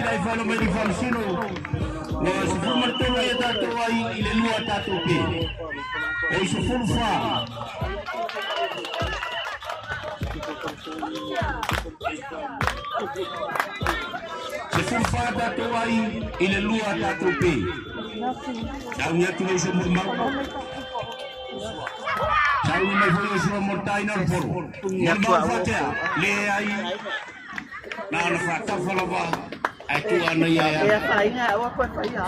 ai whalo mai ni whamasino. Ua 13 ai a tātou ai i le 2 tātou pe. O i 14. 14 tātou ai i le 2 tātou pe. Sauni atu le uso mo mau. Sauni mai foi o sua mortai na poro. Mo mau whatea, le ai. Nā na whatafa lava, ai tu ana ia Ia whainga, aua koe whaia.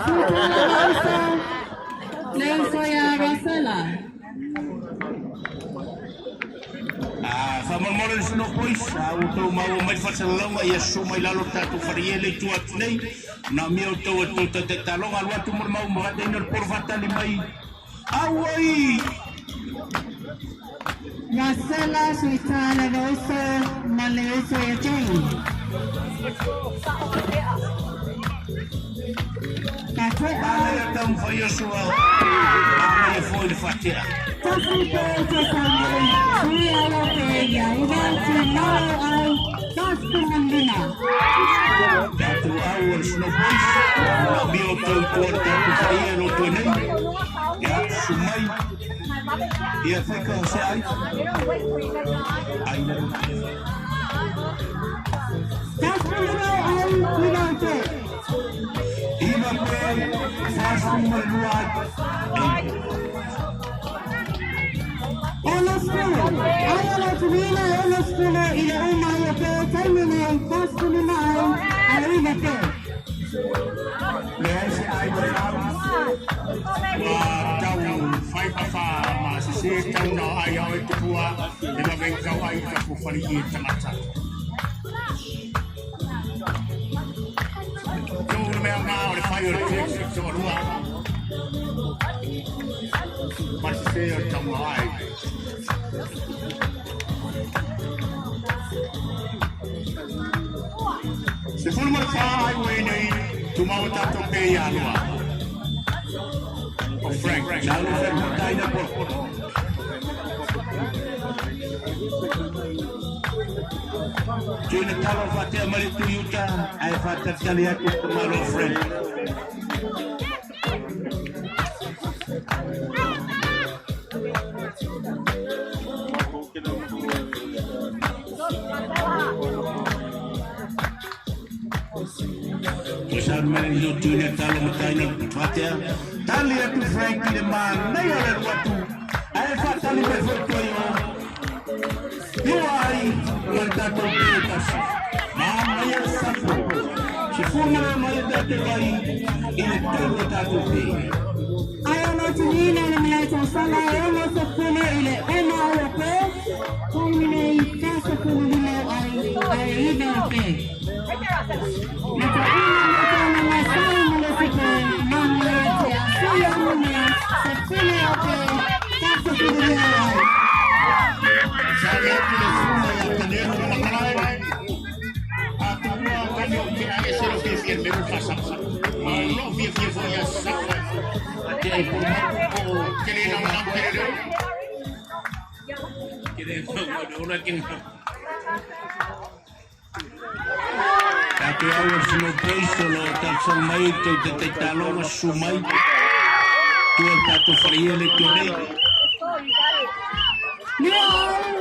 Le uso ia Rosella. Ah, whamamora le sino pois, a o tau mau mai whasalonga ia su mai lalo tātou whariele i tua atu nei. Nā mea o tau atu te te talonga alu atu mo mau mwhate ina poro whatali mai. Auai! Rosella suita le uso ma le uso ia Jane. Ka te Ana ia tau whai o sua, ana ia foi le whatea. Tasi pe te sangi, sui alo pe ia iwa si nalo ai, tas kumandina. Tātou au o le snow boys, nā mea o tau tua le tātou whariele o toi nei. Ia, su mai. Ia whaika o se ai. Ai na. Tas kumandina ai, iwa te. Iwa pe, whasu ma lua ai. Olo skulu, ai alo tuwina olo skulu i le uma ia pe, taimi nei, tas kumandina ai, ai iwa pe. Le ai se ai wa au. Ua tau fai pa fa ma se se tau na ai au e tupua e ma veng tau ai ka pu fali i tangata. Tau le mea ngā o le fai o le tek se to rua. Ma se se o tau ngā ai. Se fulu ma le wha ai ue nei, tu mau tātou pe ia lua. O Frank. Nā le whai mortai na poro. Tuna talo whatea mare tu iuta, ai whatatali atu te malo Frank. O sa mene i tuna talo matai na whatea. Tali atu Frank i le mānei o le ruatu. Ai whatali mai whatua i o. Iwa ai, ma le tātou pe tasi. Mānei o sapo. Se fūmana mai o tātou ai, i le tolu o tātou pe. Ai alo tuwina le mea tau sala, olo se pune i le uma o pe, taimi nei, tas kumandina ai, ai iwa pe. Na te ina me tōna ngā sai ma le sipe, mana te asuia muna, se pune o pe, tas kumandina ai. Sa le atu le fuma ia tanero ma malae. A tupua kani o te ai se lo fia fia me whasa. Ma lo fia fia fo ia sa. Te ai poro mau. O kere nau nau kere reo. Kere mau, ora kere mau. Tātou au o snow boys o lo tātou mai tau te te talonga su mai. Tua tātou whariele tu nei. Lua ai,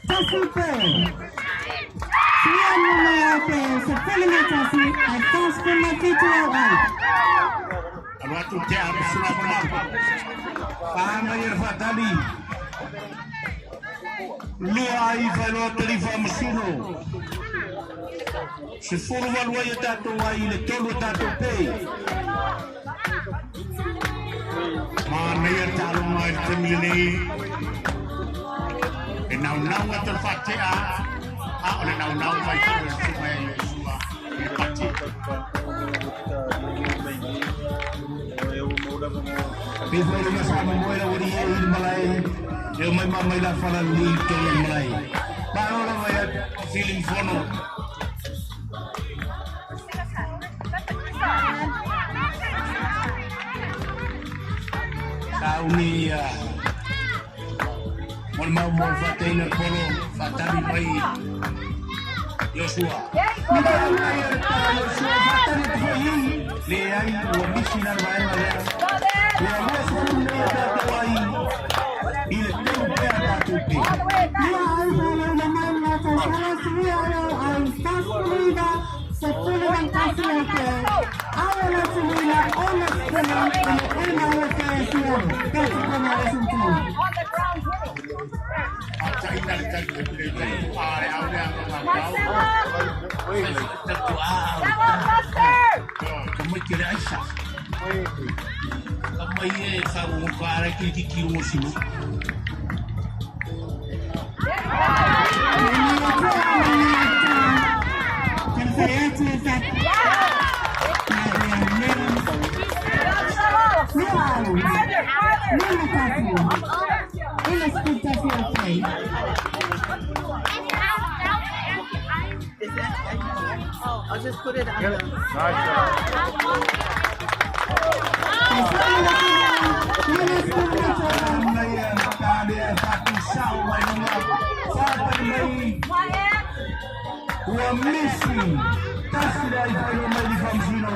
tasi pe. Sia nuna o pe, se pune me tasi, ai tas kuma fitu o ai. Alo atu te a sula mau. Whanga i whatali. Lua ai whailoa tari whamasino. Se furu walua i tātou ai i le tolu o tātou pe. Ma nei a talonga i le temile nei. E nau nau atu le whatea. A o le nau nau mai fu le suma e sua. I le pati. Pe fai le masa mo moe la wari e i le malae. E o mai ma mai la whala li tolu le malae. Paro la vai atu feeling fono. Sauni ia. Mo le mau mo le whateina polo, whatari mai. Joshua. Le ai ua misi na vaega lea. Ia 20 nei tatou ai i le tolu pea tatou pe. Ia ai faalaula mai le tausala suia o ai 49 11 o pe. Ai o le tuina 60 i le uma o pe sua. That's the lesson two. A taina le tali le tali a le au le au au. Tatou a ka mai ke le aisa. Ka mai e wha o whaara ki ki ki o sinu. Is that, I'll just put it on the. Nei e tāne e whatu sao mai nunga. Whātari mai ua misi. Tasi rai whai mai di whamsino.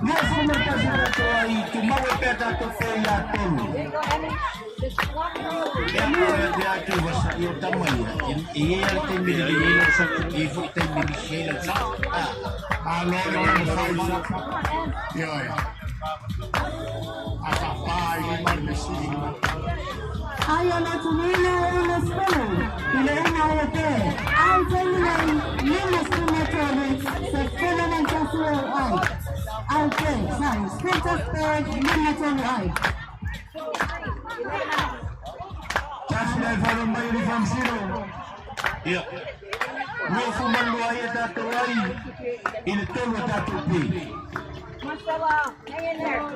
Nia fuma tasi rato ai tu mawe pea tātou pe ia tolu. E mea te atu wasa i o tamai. E e ala te miri le ilo sa e fo te miri se la sa. A lo le le fai. Ioe. A fa pai i mar le sili. Ai o le tuina 60 i le uma o pe. Ai tolu nei 53 11 o ai. Au pe, sorry, Sprinter Spirit 53 ai. Tasi rai whai mai di whamsino. Ia. Lua fuma lua ai e tātou ai i le tolu o tātou pe. Marcella, hang in there.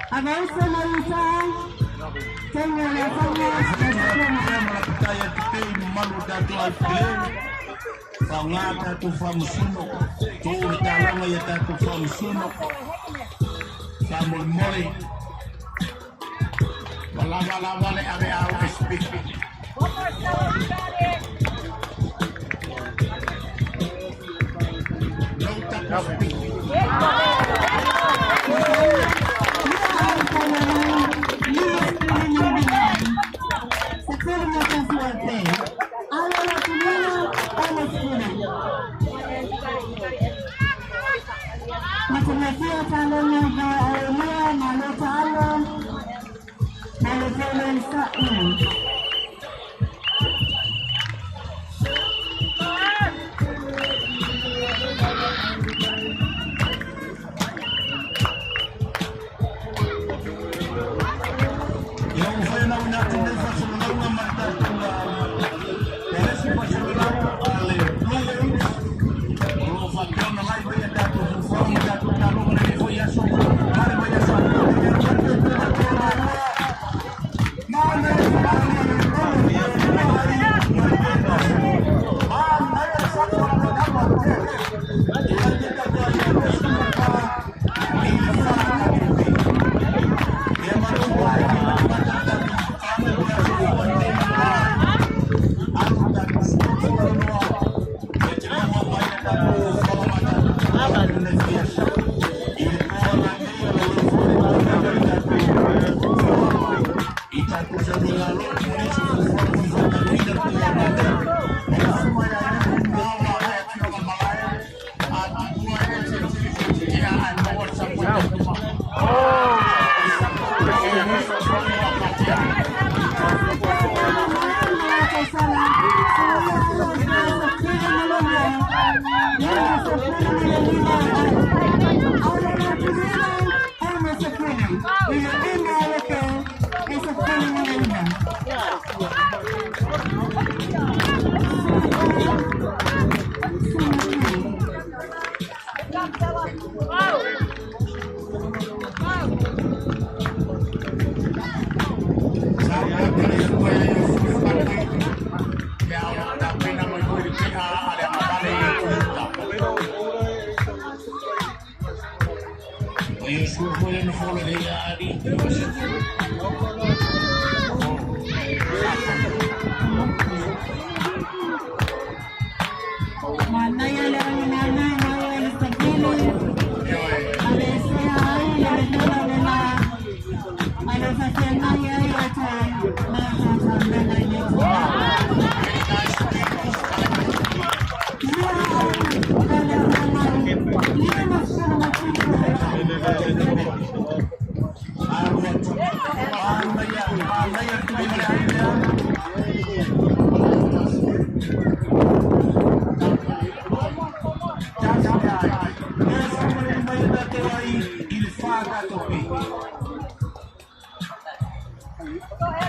Avausa Mauta, Tenga le Fanga, Ia malaputai atu pe i malu tātou ai pele. Wha ngā tātou whamusino. Tō le tālanga ia tātou whamusino. Wha mole. Lava lava le ave au e speak. One more, Stella, you got it. No tapu speak. Matumefia talonya ba olea malo talo malo talo sa Ia u whai nau nā tēnei whasalalaunga ma tātou ngā Peresi whasalalaunga a le Blue Wings. O lo whakona lai mai a tātou fufuau ma tātou tālonga le foi aso. Mare mai aso. Mane, mane,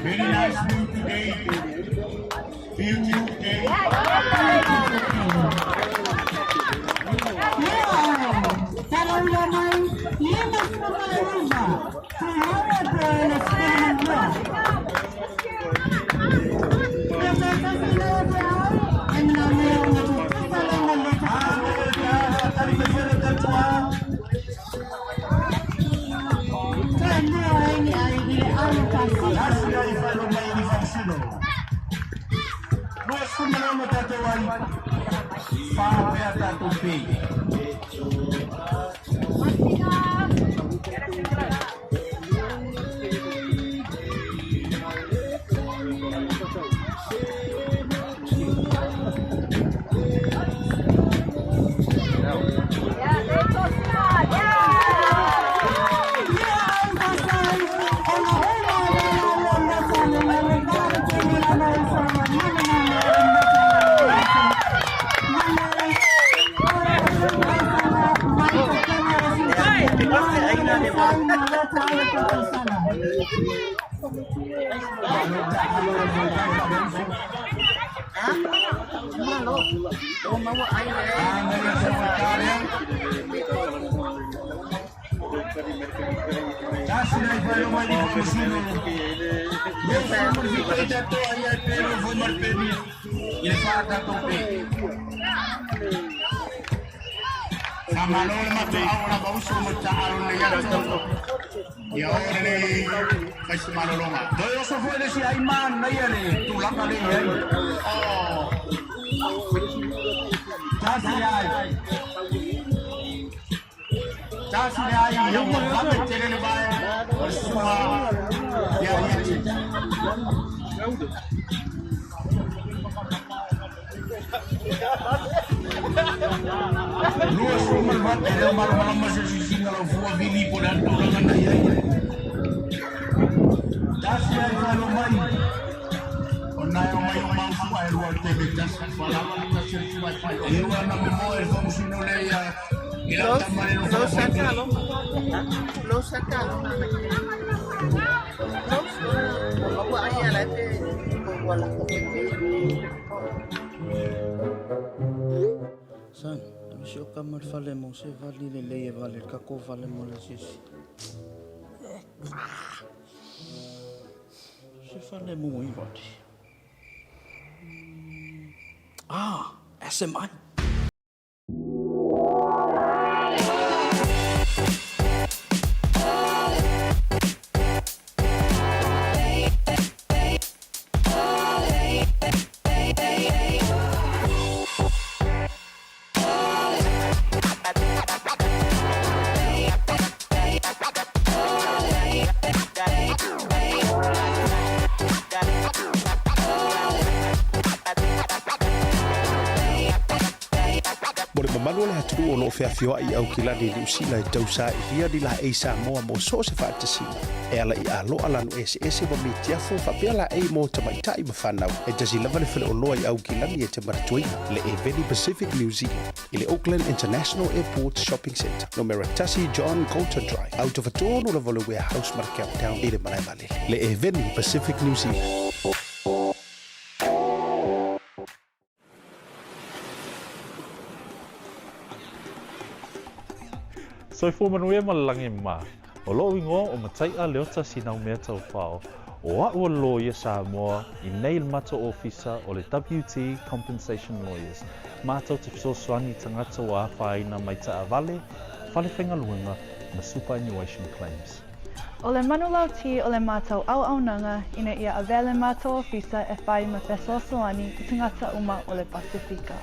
Very nice moon today. Beautiful day. Yeah, there you go, Scott. Yeah! Faamalo le matoaga lava uso ma taalo nei ato. Ia oo lenei faisimalologa. Toe oso foi le si ai manaia le tulaga le i ai. Oh. Tasi le ai. Tasi le ai. Ia ua vave tele le vae o le susuga ia iati. 28 e leo malamalama se sisiga lau fua vili po le a le tulaga na i ai. Tasi ai falo mai. O nae o mai o mausu ae lua tele tasi falalo le tasi le tula fai. E ua na momoe le faamasino le ia i lau tama le Close sacalo. Close sacalo. Close. Maua ai ala te wala ko. Son, si o ka fale mo se vali le lei e vale ka ko vale mo le sisi. Se fale mo i vati. Ah, SMI. Mo le mamalu o le atunuu o lo o feafioai i Aukilani i Niu Sila e tausaailia ni laei Samoa mo so o se faatasiga e ala i aloa lanu eseese ma mitiafu faapea laei mo tamaitai ma fanau. E tasi lava le faleoloa i Aukilani e te manatuaina, le Eveni Pacific New Zealand i le Auckland International Airport Shopping Centre, numera tasi John Coulter Drive, autofatonu lava o le Warehouse ma le Countdown i le malae vaalele. Le Eveni Pacific New Zealand. Soifua manuia ma le lagi e mā. O lo'u igoa o Matai'a Leota Sinaumea Taufao, o a'u o le loia Samoa i nei le matou ofisa o le WT Compensation Lawyers, matou te fesoasoani i tagata ua afaina mai taavale, fale faigaluega ma superannuation claims. O le manulauti o le matou auaunaga ina ia avea le matou ofisa e fai ma fesoasoani i tagata uma o le Pasefika.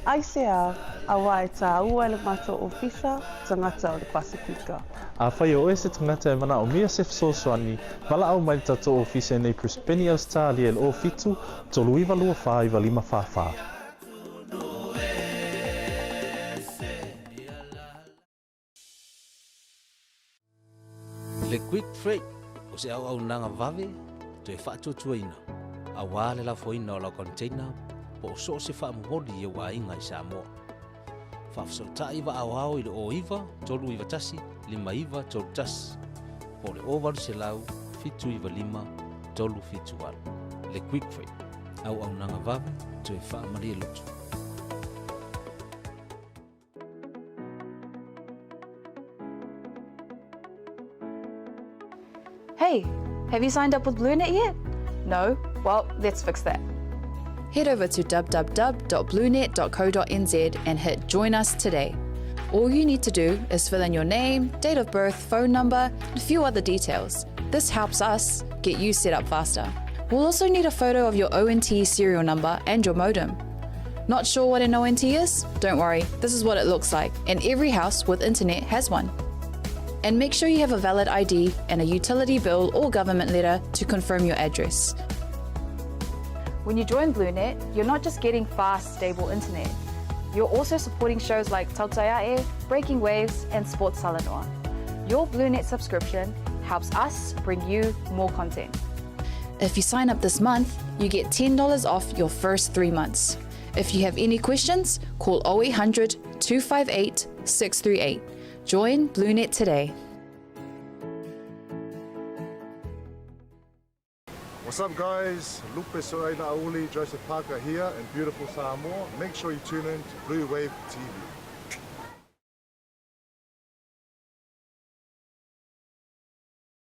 Aisea? Auā e tāua e le matou ofisa tagata o le Pasifika. Afai o oe se tagata e manaomia se fesoasoani, valaau mai le tatou ofisa i nei Brisbane, Ausetalia i le 07 39 24 95 44. Le Quick Freight o se auaunaga vave toe faatuatuaina aua le lafoina o lau container po o so o se faamomoli i ou aiga i Samoa. Faafesootai vaaoao i le 09 391 5931 po o le 0800 795 378. Le Quick Freight, auaunaga vave toe faamalie loto. Hey, have you signed up with BlueNet yet? No? Well, let's fix that. Head over to www.bluenet.co.nz and hit Join Us today. All you need to do is fill in your name, date of birth, phone number, and a few other details. This helps us get you set up faster. We'll also need a photo of your ONT serial number and your modem. Not sure what an ONT is? Don't worry, this is what it looks like, and every house with internet has one. And make sure you have a valid ID and a utility bill or government letter to confirm your address. When you join BlueNet, you're not just getting fast, stable internet. You're also supporting shows like Tautaiae, Breaking Waves, and Sports Salanoa. Your BlueNet subscription helps us bring you more content. If you sign up this month, you get $10 off your first three months. If you have any questions, call 0800 258 638. Join BlueNet today. What's up guys? Lupe Soaila Auli, Joseph Parker here in beautiful Samoa. Make sure you tune in to Blue Wave TV.